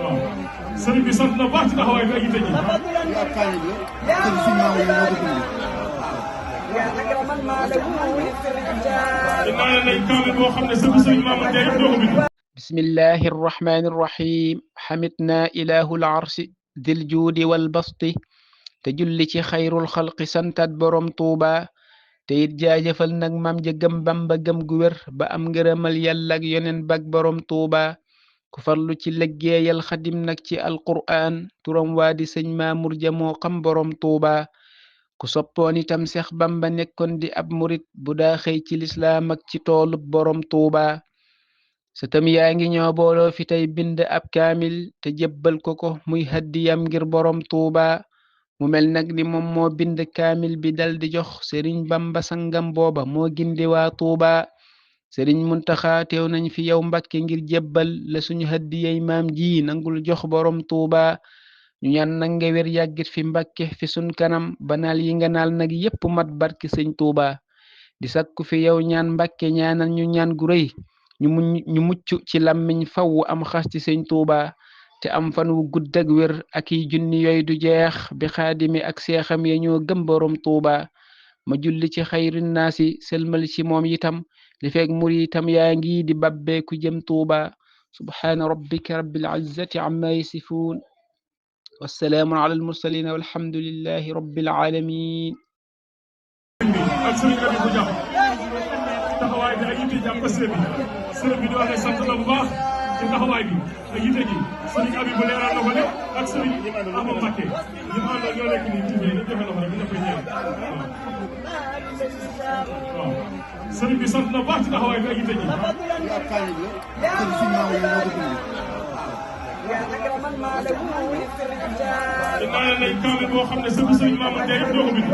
waaw sëriñ bi sant na baax ci taxawaay bi ak yitte ji. بسم الله الرحمن الرحيم حمدنا إله العرش ذي الجود والبسط تجلي خير الخلق سنتات بروم طوبا تيت جاجفال نك مام ja gëm Bamba gëm gu wér ba am ngërëmal yàlla ak yonen bak borom Tuuba ku farlu ci liggéeyal xadim nag ci alquraan turam waa di sëñ Maamur ja moo xam borom Tuuba ku soppoon itam Seex Bamba nekkoon di ab murit bu daa xëy ci lislaam ak ci toolub borom Tuuba sëtam yaa ngi ñoo booloo fi tey bind ab kaamil te jébbal ko muy haddiyam ngir borom Tuuba mu mel nag ni moom moo bind kaamil bi dal di jox sëriñ Bamba sangam booba moo gindi waa Tuuba sëriñ Muntaxa teew nañ fi yow Mbàkke ngir jébbal la suñu haddiyey maam ji nangul jox borom Tuuba ñu ñaan nag nga wér yàggit fi Mbàkke fi sun kanam banaal yi nga naal nag yépp mat barki sëñ Tuuba di sakku fi yow ñaan Mbàkke ñaanal ñu ñaan gu rëy ñu mucc ci làmmiñ faw am xas ci sëñ Tuuba te am fan wu gudd ak wér ak yi junni yooyu du jeex bi xaadimi ak seexam ya ñoo gëm borom Tuuba ma julli ci xayrin naasi sëlmal ci moom itam li feek mur itam yaa ngi di babbeeku jëm Tuuba subhaana rabbika rabbil izzati amma yasifuun wassalaamun ala al mursalin walhamdulillahi rabbil alamin ak sëriñ Abi bu jàpp taxawaay bi ak yitte ji ak sëriñ bi di wax ne sant na bu baax ci taxawaay bi ak yitte ji sëriñ Abi bu leeral na ko ne ak sëriñ Ama Mbakke ñu ma àndal ñoo nekk nii tuuti ñu joxe loxo rek ñu def koy ñaan waaw sëriñ bi sant na baax ci taxawaay bi ak yitte ji. dinaa leen kaamil boo xam ne sëriñ Mamadou Ndiaye ñoo ko bind